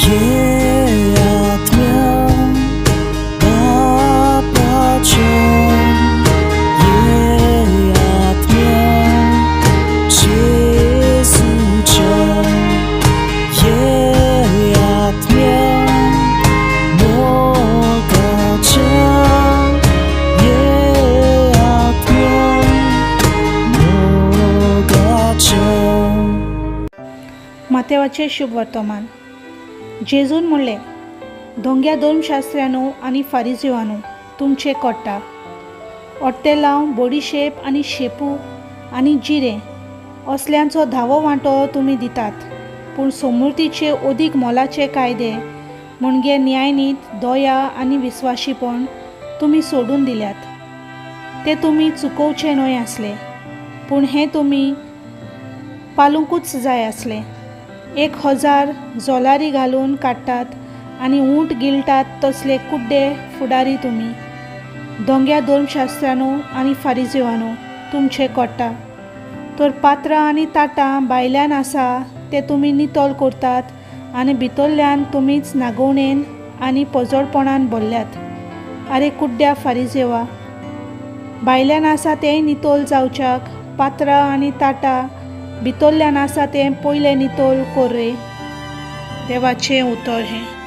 ये आत्म्या बापाच्या, ये आत्म्या जेजूच्या, ये आत्म्या मोगाच्या, ये आत्म्या मोगाच्या. मातेवाचें शुभ वर्तमान. जेजून म्हणलें, दोंग्या धर्मशास्त्र्यांनो आनी फारिजिवांनो, तुमचें कोट्टा. ओट्टे लाव, बडीशेप आनी शेपू आनी जिरें असल्यांचो धावो वांटो तुमी दितात, पूण समृद्धीचे अदीक मोलाचे कायदे म्हणजे न्यायनीत, दया आनी विस्वाशीपण तुमी सोडून दिल्यात. ते तुमी चुकोवचे न्हय आसले, पूण हें तुमी पालुंकूच जाय आसलें. 1000 जोलारी घालून काडटात आनी ऊंट गिळटात तसले कुड्डे फुडारी तुमी. दोंग्या धर्मशास्त्र्यांनो आनी फारिजिवांनो, तुमचें कोट्टा. तर पात्रां आनी ताटां भायल्यान आसा ते तुमी नितळ करतात आनी भितरल्यान तुमीच नागोवणेन आनी पोजोडपणान भरल्यात. आरे कुड्ड्या फारिजेवा, भायल्यान आसा तेंय नितळ जावच्याक पात्रां आनी ताटां भितरल्यान आसा तें पयलें नितळ कर रे. देवाचें उतर हें.